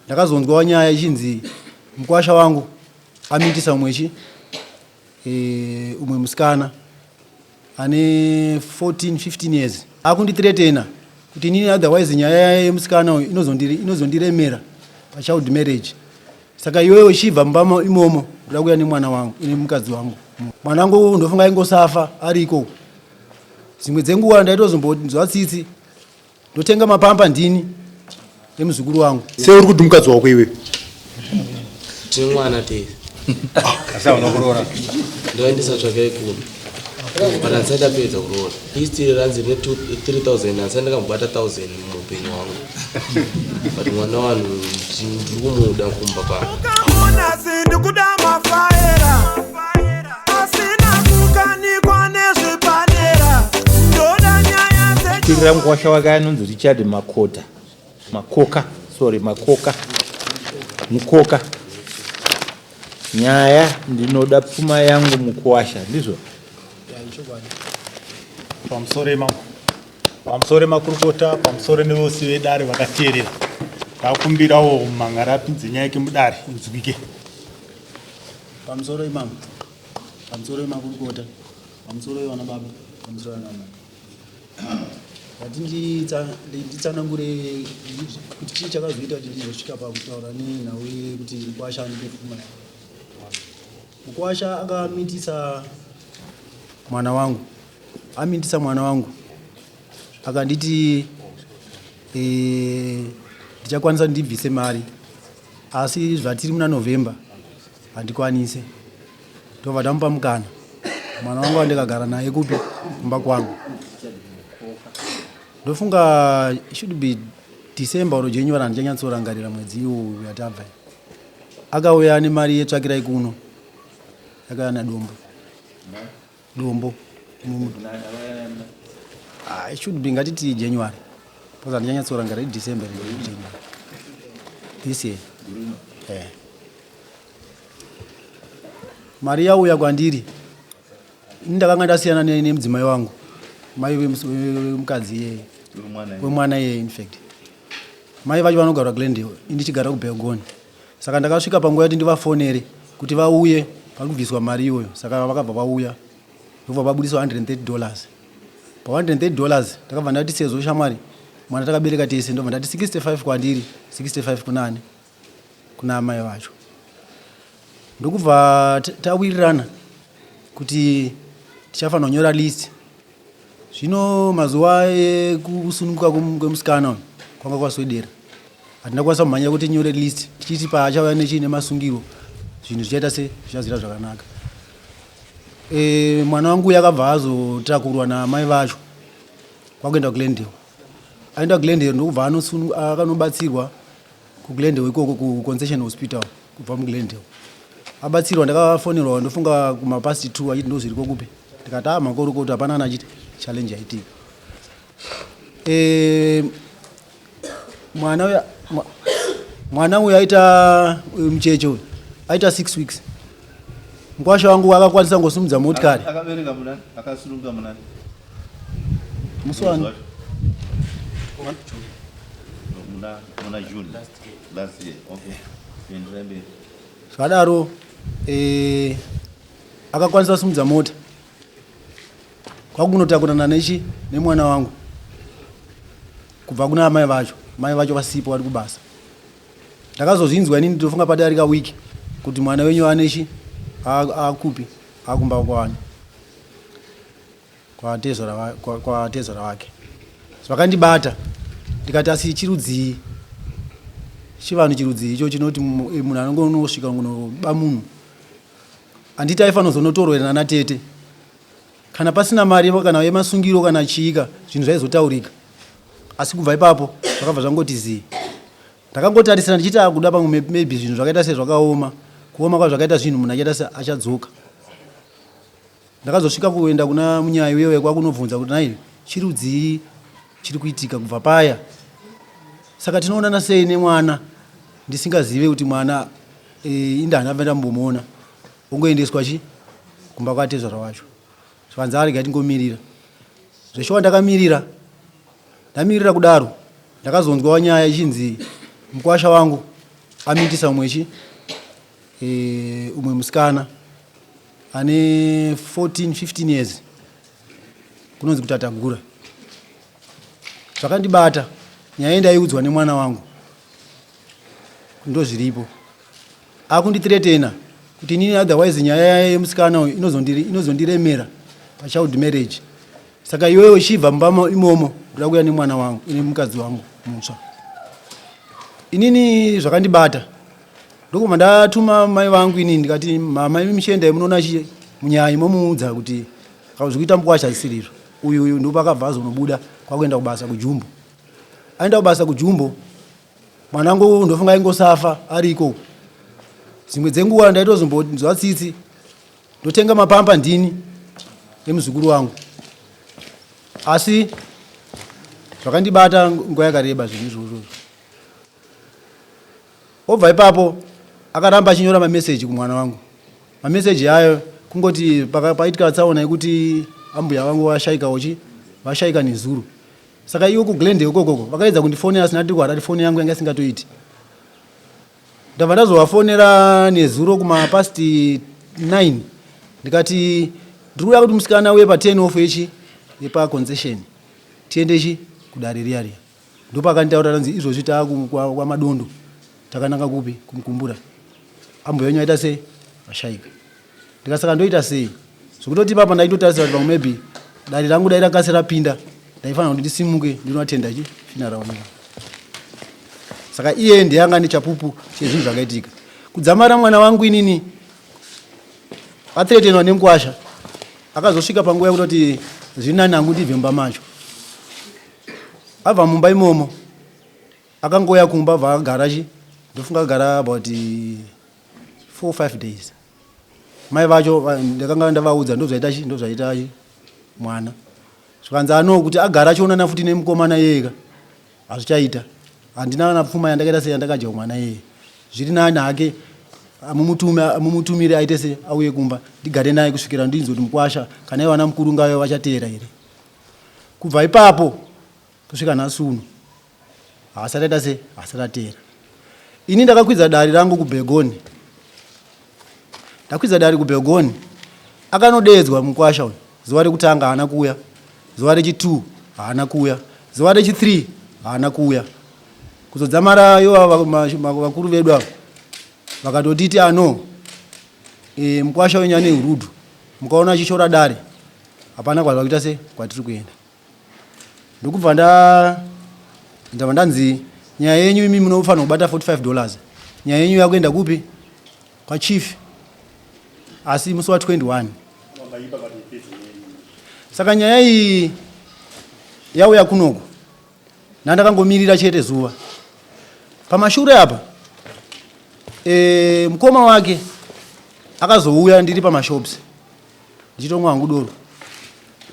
Ndakazonzwa nyaya ichinzi mukwasha wangu amitisa umwe chi e, umwe musikana ane 14 15 years akundithreatena kuti inini otherwise nyaya yemusikana uyu inozondiremera pachild marriage. Saka iwewe uchibva mumba imomo ndoda kuuya nemwana wangu ine mukadzi wangu. Mwana wangu ndofunga aingosafa ari ikoko. Dzimwe dzenguva ndaitozombonzwa tsitsi ndotenga mapampa ndini nemuzukuru wangu. Sei uri kuti mukadzi wako iwe? Tine mwana tese. Asi hauna kuroora. Ndoendesa tsvakai kuno. But handisati ndapedza kuroora. History ranzi rine 3000 handisati ndakambobata 1000 muupenyu hwangu. But mwana wanhu ndiri kumuda kumba pano. Ukaona sindikuda mafaera asina kukanikwa nezvepadera ndoda nyaya Kwirira mukwasha wake anonzi Richard Makota. Makoka, sorry, Makoka. Mukoka. Nyaya ndinoda pfuma yangu mukuwasha, ndizvo? Pamusoro imambo. Pamusoro makurukota, pamusoro nevose vedare vakateerera. Ndakumbirawo mumhangari apinze nyaya yake mudare inzwike. Pamusoro imambo. Pamusoro makurukota. Pamusoro vana baba. Pamusoro vana mai. Ndati nditsanangure kuti chii chakazoita kuti ndizosvika pakutaura nenhau yekuti mukwasha andipe pfuma yangu. Mukwasha akamitisa mwana wangu, amitisa mwana wangu akanditi ndichakwanisa ndibvise mari asi zvatiri muna November handikwanise. Ndobva ndamupa mukana mwana wangu andikagara naye kupi kumba kwangu. Ndofunga should be December or January, handichanyatsorangarira mwedzi iwowu yatabva. Akauya nemari yetsvakirai kuno yakauya nadombo dombo. Ah, it should be ngatiti January because handichanyatsorangarira December or January this year. Eh. Mari yauya kwandiri ini ndakanga ndasiyana nemudzimai wangu, mai vemukadzi iyeye, wemwana iyeye. In fact mai vacho vanogara Glendale, ini ndichigara kuBelgoni. Saka ndakasvika panguva yekuti ndivafonere kuti vauye pari kubviswa mari iyoyo. Saka vakabva vauya ndobva vabudiswa $130. Pa $130 ndakabva ndati sezvo shamwari mwana takabereka tese, ndobva ndati 65 kwandiri, 65 kunani, kuna amai vacho. Ndokubva tawirirana kuti tichafanira kunyora list. Zvino mazuva ekusununguka kwemusikana uyu kwanga kwaswedera, hatina kukwanisa kumhanya kuti tinyore list tichiti paachauya nechii nemasungiro zvinhu zvichaita se zvichazoita zvakanaka. Mwana wangu uyu akabva azotakurwa naamai vacho kwakuenda kuGlendale. Aenda kuGlendale ndokubva akanobatsirwa kuGlendale ikoko kuConcession Hospital. Kubva muGlendale abatsirwa, ndakafonerwa ndofunga kumapast 2 achiti ndozviriko kupi, ndikati a makorokota hapana ana achiti challenge yaitika. Mwana uya mwana uyu aita mucheche uyu aita 6 weeks. Mukwasha wangu akakwanisa ngosimudza motikari. Akabereka munani? Akasununga munani? Musi wani? Muna June last year. Okay. Enderai mberi. Zvadaro akakwanisa kusimudza mota kwakunotakurana nechi nemwana wangu kubva kuna amai vacho, mai vacho vasipo vari kubasa. Ndakazozvinzwa inini ndofunga padarika wiki kuti mwana wenyu anechi akupi akumba kwani kwatezvara wake. Zvakandibata ndikati asi chirudzii chivanhu chirudzii icho chinoti munhu anongonosvika kunoba munhu, handiti aifanira kuzonotorwa here nana tete? Kana pasina mari kana yemasungiro kana chiika zvinhu zvaizotaurika. Asi kubva ipapo zvakabva zvangoti zii. Ndakangotarisira ndichiti akuda pamwe maybe zvinhu zvakaita sezvakaoma kuoma kwazvakaita zvinhu munhu achaita se achadzoka. Ndakazosvika kuenda kuna munyai uye uye kwakunobvunza kuti nhai chirudzii chiri kuitika kubva paya, saka tinoonana sei nemwana ndisingazive kuti mwana inda handabva ndambomuona, ongoendeswa chi kumba kwatezvara wacho. Zvikanzi arega tingomirira. Zveshuwa ndakamirira, ndamirira kudaro ndakazonzwa nyaya ichinzi mukwasha wangu amitisa umwe chi e, umwe musikana ane 14 15 years kunonzi kutatagura. Zvakandibata nyaya ndaiudzwa nemwana wangu ndozviripo akundithreatena kuti inini otherwise nyaya yemusikana uyu inozondiremera pachild marriage. Saka iwewe uchibva mumba imomo ndoda kuuya nemwana wangu nemukadzi wangu mutsva. Inini zvakandibata ndokubva ndatuma mai vangu inini ndikati mama imi muchiendai munoona chi munyayi momuudza kuti zvikuita mukwasha zisirizvo. Uyu uyu ndopakabva azonobuda kwakuenda kubasa kujumbo. Aenda kubasa kujumbo mwana wangu ndofunga aingosafa ari ikoko. Dzimwe dzenguva ndaitozombonzwa tsitsi ndotenga mapampa ndini nemuzukuru wangu asi zvakandibata nguva yakareba zvinhu izvozvo. Obva ipapo akaramba achinyora mameseji kumwana wangu. Mameseji ayo kungoti paitika tsaona yekuti ambuya vangu vashaikawo chi vashaika nezuro. Saka iwo kuGlendale ikokoko vakaedza kundifonera asina tiri kuHarare foni yangu yanga isingatoiti. Ndabva ndazovafonera nezuro kuma past 9 ndikati ndiri kuda kuti musikana uye pa 10 off yechi yepa concession tiende chi kudare riya riya. Ndopakanditaurira ranzi izvozvi taaku kwaMadondo takananga kupi kumukumbura ambuya wenyu aita sei vashaika. Ndikasaka ndoita sei zvekutoti ipapa ndaitotarisira kuti pamwe maybe dare rangu dai rakasira rapinda ndaifanira kuti ndisimuke ndinoatenda chi funeral yangu. Saka iye ndiye anga nechapupu chezvinhu zvakaitika. Kudzamara mwana wangu inini athreatenwa nemukwasha akazosvika panguva yekutoti zviri nani hangu ndibve mumba macho. Abva mumba imomo akangouya kumba bva agara chi ndofunga agara about 4 5 days. Mai vacho ndakanga ndavaudza ndozvaita chi ndozvaita chi mwana. Zvikanzi ano kuti agara achionana futi nemukomana iyeye ka hazvichaita. Handina kana pfuma yandakaita sei yandakadya kumwana iyeye. Zviri nani hake mumutume mumutumire aite sei auye kumba ndigare naye kusvikira ndinzwe kuti mukwasha kana ivo ana mukuru ngave vachateera here. Kubva ipapo kusvika nhasi uno haasati aita sei haasati ateera. Ini ndakakwidza dare rangu kuBegoni. Ndakwidza dare kuBegoni akanodeedzwa mukwasha uyu. Zuva rekutanga haana kuuya, zuva rechi2 haana kuuya, zuva rechi3 haana kuuya. Kuzodzamara ivo vakuru vedu ava vakatotiti ano e, mukwasha wenyu ane rudu mukaona achishora dare hapana kwazvakuita se kwatiri kuenda. Ndokubva nda ndabva ndanzi nyaya yenyu imi munofanira kubata 45 dollars nyaya yenyu yakuenda kupi kwachief asi musi wa 21 saka nyaya iyi yauya kunoku ndandakangomirira chete zuva pamashure apa e, mukoma wake akazouya ndiri pamashops ndichitomwa hangu doro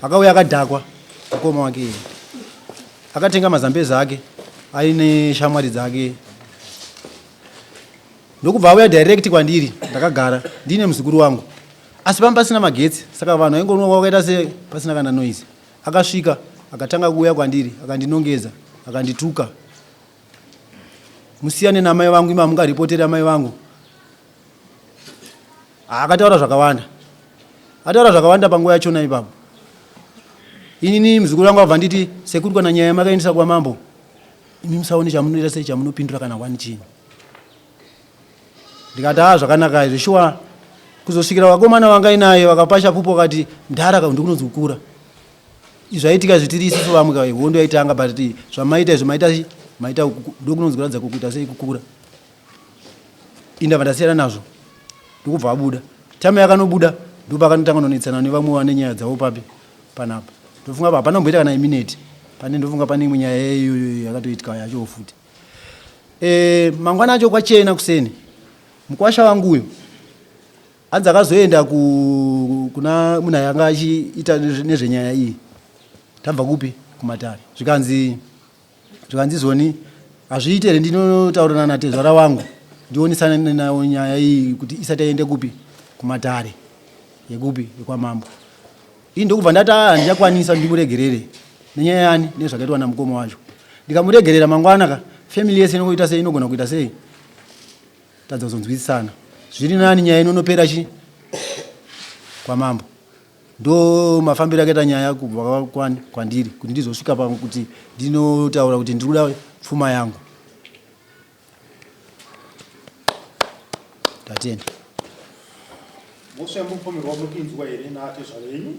akauya akadhakwa mukoma wake iye akatenga mazambezi ake aine shamwari dzake ndokubva auya direct kwandiri ndakagara ndiine muzukuru wangu asi pamba pasina magetsi saka vanhu vaingonwa wakaita se pasina kana noise akasvika akatanga kuuya kwandiri akandinongedza akandituka musiyane namai vangu ima mungaripotere amai vangu Akataura zvakawanda. Ataura zvakawanda panguva yachona ipapo. Inini muzukuru wangu abva nditi sekuru kana nyaya yamakaendesa kwamambo imi musaone chamunoita sei chamunopindura kana wani chinhu. Ndikati haa zvakanaka izvi shuwa kuzosvikira vakomana vanga inaye vakapa chapupu vakati mdhara ka ndikunonzi kukura. Izvi zvaitika izvi tiri isusu vamwe ka hondo yaitanga but zvamaita izvi maita maita ndokunonzi kuratidza kuita sei kukura. Indava ndasiyana nazvo ndokubva abuda. Time yakanobuda ndopakanotanga nonetsana nevamwe vane nyaya dzavo papi panapa. Ndofunga hapana kumboita kana imineti. Pane ndofunga pane imwe nyaya iyoyo yakatoitika yacho futi. E, mangwana acho kwachena kuseni mukwasha wangu uyo hanzi akazoenda ku, kuna munhu ayanga achiita nezvenyaya iyi tabva kupi kumatare zvikanzi Zvikanzi zvoni hazviite here ndinotaurirana natezvara wangu ndionesane nawo nyaya iyi kuti isati yaende kupi kumatare yekupi yekwamambo. Ini ndokubva ndati ah handichakwanisa ndimuregerere nenyaya yani nezvakaitwa namukoma wacho. Ndikamuregerera mangwana ka family yese inoita sei inogona kuita sei. Tadza kuzonzwisisana. Zviri nani nyaya inonopera chi kwamambo. Ndo mafambiro akaita nyaya kubva kwani kwandiri kuti ndizosvika pakuti ndinotaura kuti ndiri kuda pfuma yangu. Tatenda. Mhosva yamuri kupomerwa muri kuinzwa here naatezvara venyu?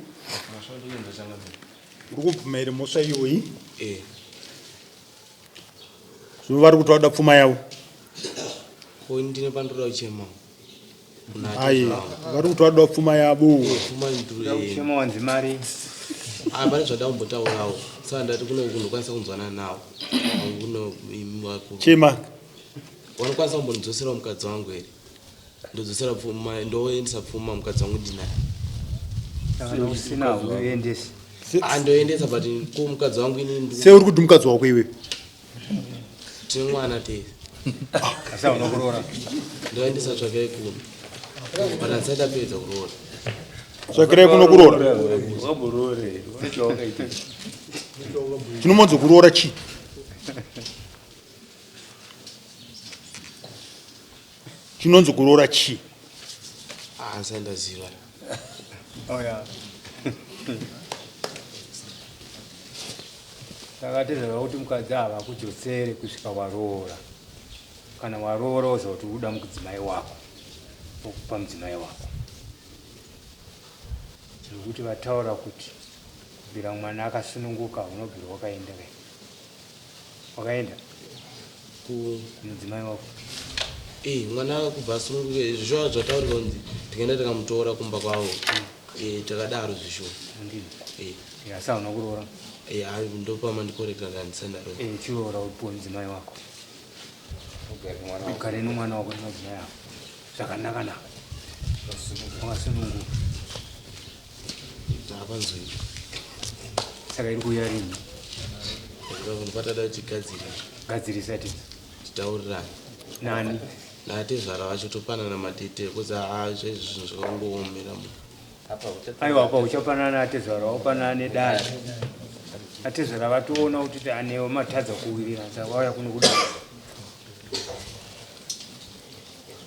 Muri kubvuma here mhosva iyoyi? Eh. Zvino vari kuti vada pfuma yavo. Ko ndine pandinoda kuchema. Ayi, vari kuti vada pfuma yavo. Pfuma ndiri. Kuchema wanzi mari. Ah, pane zvada kumbotaurawo. Saka ndati kune kundokwanisa kunzwana nawo. Kuno imi vakuru. Chema. Wanokwanisa kumbondidzosera mukadzi wangu here? Ndodzosera pfuma, ndoendesa pfuma mukadzi wangu ndinaye. Kana usina uendese. Ah, ndoendesa but ko mukadzi wangu ini Sei uri kuti mukadzi wako iwe? Tine mwana tese. Asi hauna kuroora. Ndoendesa tsvakai kuno. But handisati ndapedza kuroora. Tsvakirai kuno kuroora. Chinomonzi kuroora chii? Chinonzi kuroora chii? Ah, handisati ndaziva. Oh yeah. Saka tezvara kuti mukadzi havakudzosere kusvika waroora. Kana waroora woziva kuti uda mudzimai wako. Wokupa mudzimai wako. Zvekuti vataura kuti kubvira mwana akasununguka unobvira wakaenda kai. Wakaenda kumudzimai wako. Eh, mwana kubva asununguke zvishuwa zvataurika kunzi tikaenda tikamutora kumba kwavo. Eh, takadaro zvishuwa. Handini. Eh. Eh, asi hauna kuroora. Eh, hayi ndopama ndikorekta ndandisandaro. Eh, chiroora upiwe mudzimai wako. Ugare nomwana wako nemadzimai ako. Zvakanaka naka. Wakasununguka. Hapanzwi. Saka iri kuuya rini? Patada kuti tigadzirire. Gadzirisa tisi. Titaurirane. Nani? Natezvara vacho topanana madete because haa zvaizvo zvinhu zvakangoomera mu. Aiwa apa uchapanana atezvara wapanana nedare. Atezvara vatoona kuti anewe matadza kuwirirana saka vauya kuno kudai.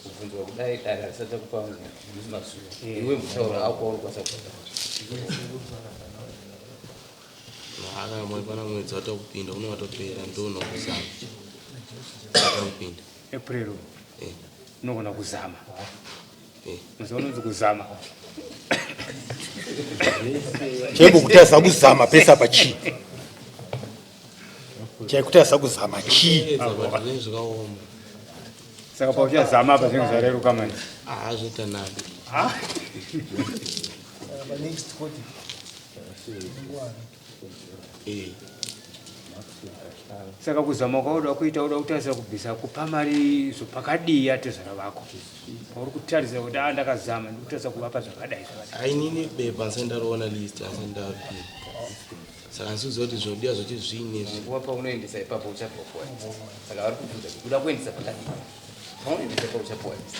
Kubvunzwa kudai dare harisati kupa mazuva. Iwe mutaura ako waunokwanisa kutaura. Kana mwai pana mwedzi watakupinda uno watopera ndoona kuzama. Watakupinda. April. Eh. Unogona kuzama. Eh. Musi unonzi kuzama. Chaimbokutarisa kuzama pese apa chii? Chaikutarisa kuzama chii? Zvinenge zvakaoma. Saka pauchazama apa zvinenge zvareruka manje. Ah, zvoita nani. Ah. Next court. Eh. Saka kuzama kwauda kuita uda kutarisa kubvisa kupa mari zvopakadii atezvara vako. Pauri kutarisa kuti ah ndakazama ndikutarisa kuvapa zvakadai zvakadai. Ainini bepa ndisati ndaroona list asati ndapinda. Saka ndisikuziva kuti zvinodiwa zvacho zviini izvi. Nguva paunoendesa ipapo uchapiwa puwa list. Saka vari kubvunza kuti uda kuendesa pakadii. Paunoendesa ipapo uchapiwa list.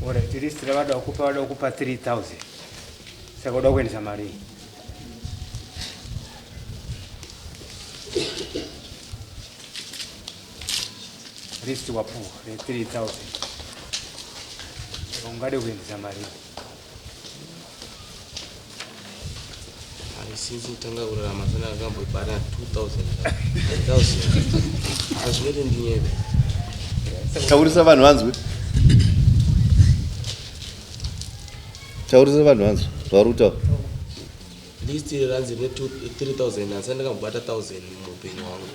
Alright, list ravada kupa vada kupa 3000. Saka uda kuendesa mari iyi. List wapuwa re 3000. Saka ungade kuendesa mari iyi. Ai since kutanga kurarama sana akambobata 2000. 1000. Hazvinoti ndinyebe. Taurisa vanhu vanzwe. Taurisa vanhu vanzwe zvauri kutaura. List iri ranzi rine 3000 handisati ndakambobata 1000 muupenyu hwangu.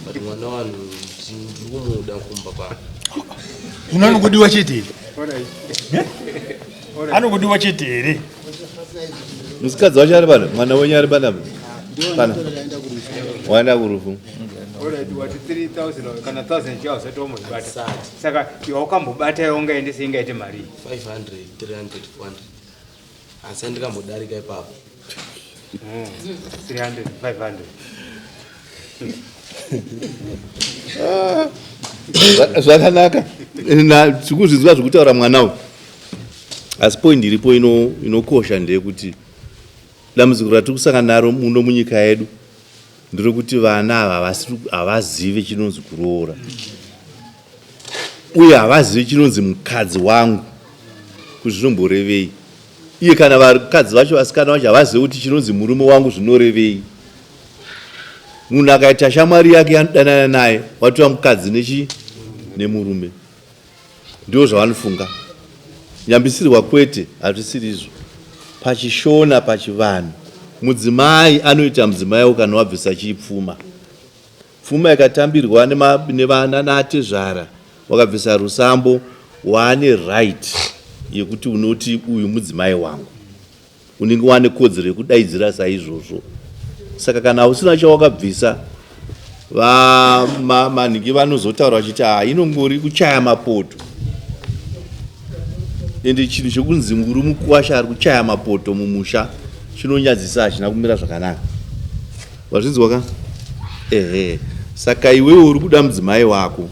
But mwana wanhu ndiri kumuda kumba kwangu. Zvino anongodiwa chete here? Anongodiwa chete here? Musikadzi wacho ari pana, mwana wenyu ari pana. Pana. Waenda kurufu. Alright, wati 3000 kana 1000 chawo usati wambobata. Saka iwe wakambobata iwe ungaendese ingaite mari. 500, 300, 400. Asi andikambodarika ipapo. 300, 500. Zvakanaka. Tikuzvinzwa zvekutaura mwana uyu. Asi point iripo inokosha ndeyekuti dambudziko ratiri kusangana naro muno munyika yedu. nderekuti vana ava havazive chinonzi kuroora uye havazive chinonzi mukadzi wangu kuti zvinomborevei iye kana vakadzi vacho vasikana vacho havazive kuti chinonzi murume wangu zvinorevei munhu akaita shamwari yake yanodanana naye watova mukadzi nechi nemurume Ndivo zvavanofunga. Nyambisirwa kwete, hazvisiri izvo. Pachishona, pachivanhu, mudzimai anoita mudzimai wako kana wabvisa chii pfuma. Pfuma ikatambirwa nevana naatezvara, wakabvisa rusambo, waane right yekuti unoti uyu mudzimai wangu. Unenge wane kodzero yekudaidzira saizvozvo. Saka kana usina chawakabvisa, manhingi vanozotaura vachiti ha inongori kuchaya mapoto. Ende chinhu chekunzi uri mukuwasha ari kuchaya mapoto mumusha chinonyadzisa, hachina kumira zvakanaka. Wazvinzwa ka? Ehe. Saka iwewe uri kuda mudzimai wako.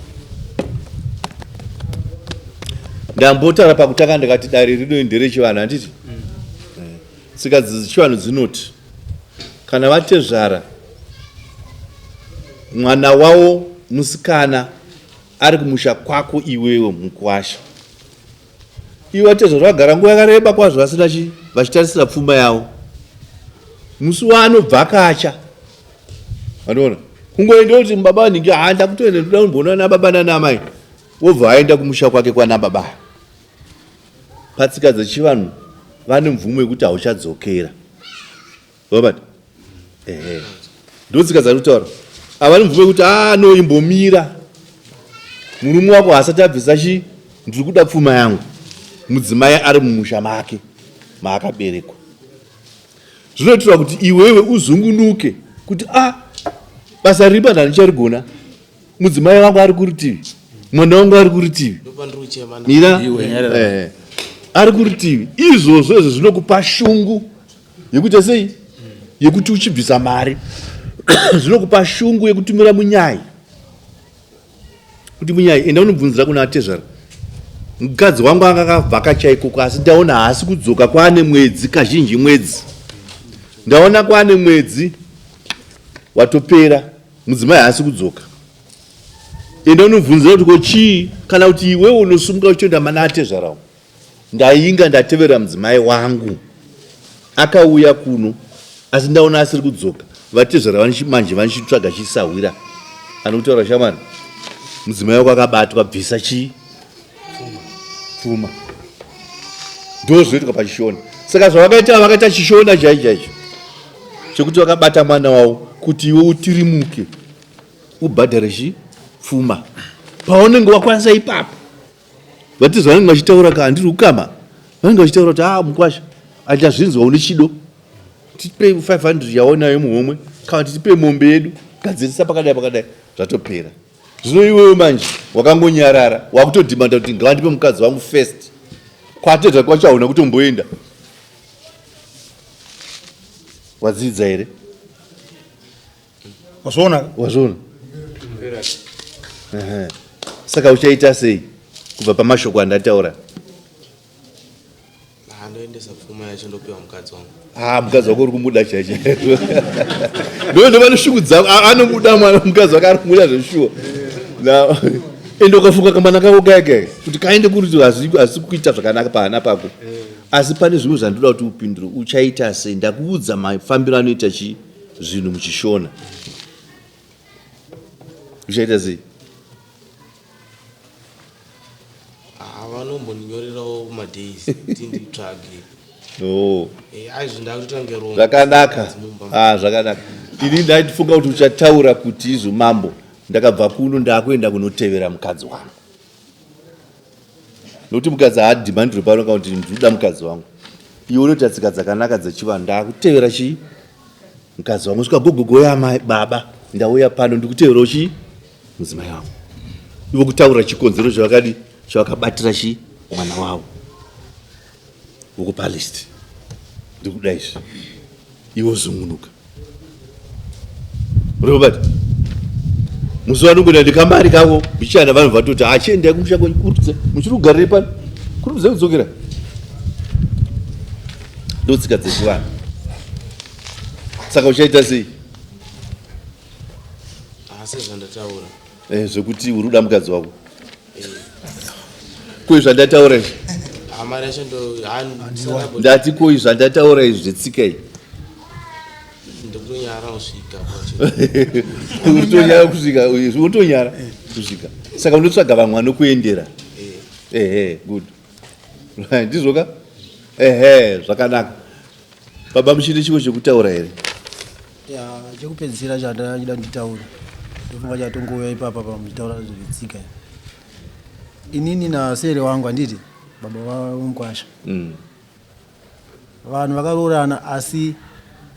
Ndambotaura pakutanga ndikati dare rino nderechivanhu handiti? Mm. Tsika dzechivanhu dzinoti kana vatezvara mwana wavo musikana ari kumusha kwako iwewe mukwasha Ivo vatezvara vagara nguva yakareba kwazvo vasina chi vachitarisira pfuma yavo. Musi waanobvakacha anoona kungoenda kuti baba vanhingi haa ndakutoenda ndoda kumboona nababa nanamai wobva aenda kumusha kwake kwana baba. Patsika dzechivanhu vane mvumo yekuti hauchadzokera. Robert ehe ndotsika dzari kutaura ava nemvumo yekuti ah no imbomira murume wako haasati abvisa chi ndiri kuda pfuma yangu mudzimai ari mumusha make maakaberekwa zvinoitirwa kuti iwewe uzungunuke kuti ah basa riri panhani ndicharigona mudzimai wangu ari kurutivi mwana wangu ari kurutivi mira eh, ari kurutivi izvozvo izvo zvinokupa shungu yekuita sei yekuti uchibvisa mari zvinokupa shungu yekutumira munyai kuti munyai enda unobvunzira kuna atezvara mukadzi wangu anga akavhakacha ikoko asi ndaona haasi kudzoka kwaane mwedzi kazhinji mwedzi ndaona kwaane mwedzi watopera mudzimai haasi kudzoka enda unobvunzira kuti ko chii kana kuti iwewe unosumuka uchitoenda mana atezvara umu Ndainga ndatevera mudzimai wangu akauya kuno asi ndaona asiri kudzoka. Vatezvara manje vanichitsvaga chisahwira anokutaura shamwari mudzimai wako akabatwa bvisa chii pfuma ndo zvinoitwa pachishona saka zvavakaita vakaita chishona chaicho chaicho chekuti vakabata mwana wavo kuti iwe utirimuke ubhadhare chi pfuma paunenge wakwanisa ipapo Vati zvavanenge vachitaura ka handiri ukama vanenge vachitaura kuti ah mukwasha achazvinzwa une chido tipe 500 yaonayo muhomwe kana kuti tipe mombe yedu gadzirisa pakadai pakadai zvatopera zvino iwewe manje wakangonyarara wakutodhimanda kuti ngavandipe mukadzi wangu first kwatedza kwacho hauna kutomboenda wadzidza here Wazviona? Wazviona? Saka uchaita sei kubva pamashoko andataura? Ndoendesa pfuma yacho ndopiwa mukadzi wangu. Ah, mukadzi wako uri kumuda chaicho. Ndo ndo vane shungu dzako, anomuda mwana mukadzi wake ari kumuda zveshuwa. Now, ende ukafunga kamwana kako kaya kaya kuti kaende kuri asi kuita zvakanaka pahana pako. Asi pane zvimwe zvandoda kuti upindure, uchaita sei? Ndakuudza mafambiro anoita chii? zvinhu muchishona uchaita sei ah, vanombondinyorerawo madays kuti nditsvage no eh, aizvo ndakutotange rongo zvakanaka ah, zvakanaka ini ndaifunga kuti uchataura kuti izvo mambo ndakabva kuno ndakuenda kunotevera mukadzi wangu nokuti mukadzi haadhimandiro pano kana kuti ndinoda mukadzi wangu iwe unoita tsika dzakanaka dzechivanhu ndakutevera chii mukadzi wangu svika gogogo yamai baba ndauya pano ndikuteverawo chii mudzimai wangu ivo kutaura chikonzero chavakadi chavakabatira chii mwana wavo vokupa list ndikuda izvi iwe uzungunuka Robert musi wanongoenda ndikamari kako mbichana vanhu vatoti achiendai kumusha kwenyu kurudze muchiri kugarire pano kurudze kudzokera ndotsika dzechivanhu saka uchaita sei? Asi zvandataura. Eh, zvekuti uri kuda mukadzi wako. Ko zvandataura izvi? Mari yacho ndo ndati ko zvandataura izvi zvetsika iyi. Ndikutonyara kusvika kwacho. Utonyara kusvika, utonyara kusvika. Saka unotsvaga vamwe vanokuendera. Ehe, good. Right, ndizvo ka? Ehe, zvakanaka. Baba muchine chimwe chekutaura here? Ya, chekupedzisira chandachida nditaure ndofunga chatongouya ipapa pamuchitaura zvetsika. Inini nasere wangu handiti baba vamukwasha. Vanhu vakaroorana asi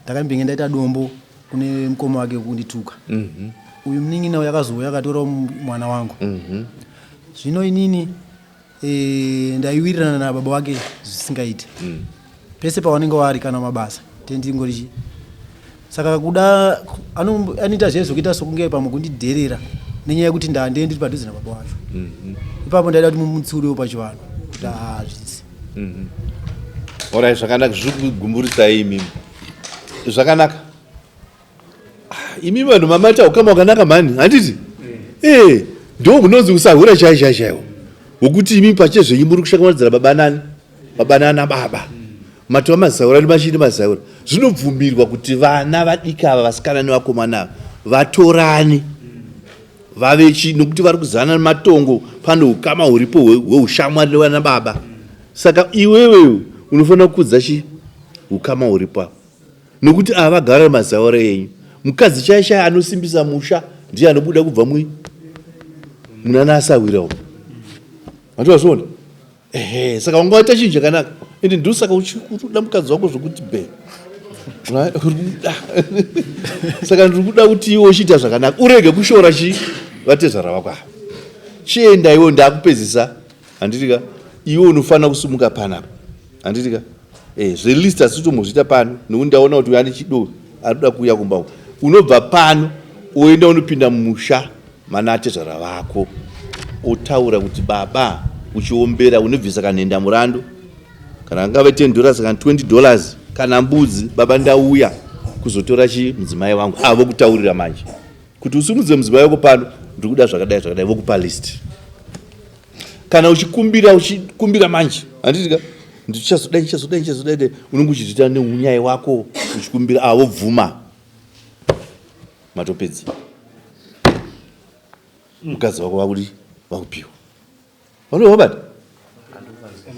ndakambenge ndaita dombo kune mukoma wake kundituka. Uyu munin'ina uyu akazouya akatora mwana wangu. Zvino inini ndaiwirirana nababa wake zvisingaiti. Pese pavanenge vari kana mabasa tendingori saka kuda anoita zviye zvekuita sokunge pamwe kundidherera nenyaya yekuti ndandee ndiri padhuze nababa wacho. Ipapo ndaida kuti mumutsiurewo pachivanhu kuti hazvisi. Orai, zvakanaka. Zviri kugumburisai imimi. Zvakanaka. Imi vanhu mamata ukama wakanaka mhani, handiti? Eh, ndo munonzi usahura chai chai chaiwo wokuti imi pachezvenyu muri kushakamaridzira baba nani baba nana baba matova mazaura nemachini mazaura. Zvinobvumirwa kuti vana vadiki ava vasikana nevakomana ava vatorane vave chi nokuti vari kuzana nematongo, pane ukama huripo hweushamwari nevana baba. Saka iwewe unofanira kukudza chi ukama huripo apa nokuti ava vagara mazaura enyu. Mukadzi chai chai anosimbisa musha ndiye anobuda kubva mui munana asahwira umu. Handivazviona? Ehe, saka wanga waita chinhu chakanaka ende ndosaka uchikuda mukadzi wako zvokuti be uri kuda. Saka ndiri kuda kuti iwe uchiita zvakanaka urege kushora chi vatezvara vako ava. Chienda iwe, ndakupedzisa, handitika? Iwe unofanira kusimuka panapa, handitika? Eh, zvelist asi tombozviita pano nokuti ndaona kuti uyu ane chido, anoda kuuya kumba uku. Unobva pano oenda unopinda mumusha mana atezvara vako, otaura kuti baba, uchiombera unobvisa kanhenda murandu kana angave $10 kana $20 kana mbudzi. Baba, ndauya kuzotora chi mudzimai wangu. Avo kutaurira manje kuti usimudze mudzimai wako pano, ndiri kuda zvakadai zvakadai, vokupa list. Kana uchikumbira, uchikumbira manje, handitika? Ndichazodai, ndichazodai, ndichazodai dai, unenge uchizviita neunyai wako uchikumbira, avo bvuma, matopedza. Mukadzi wako vakudi vakupiwa vanobata.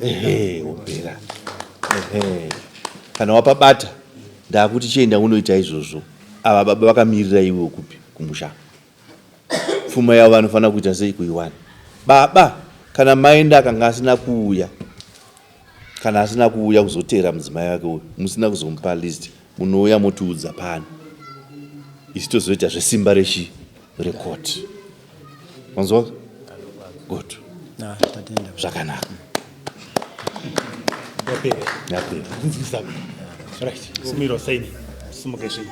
Ehe, wopera. Ehe, kana wapabata ndakuti chienda unoita izvozvo. Ava baba vakamirira iwe kupi kumusha, pfuma yavo vanofanira kuita sei kuiwana. Baba, kana maenda akanga asina kuuya, kana asina kuuya kuzoteera mudzimai wake uyu, musina kuzomupa list, munouya motiudza pano, isi tozoita zvesimba rechi rekoti. Wanzwa? Good. Ah, tatenda. Zvakanaka. Yapera. Yapera. Nzwisisa. Right. Sumiro saini. Sumuke zvinhu.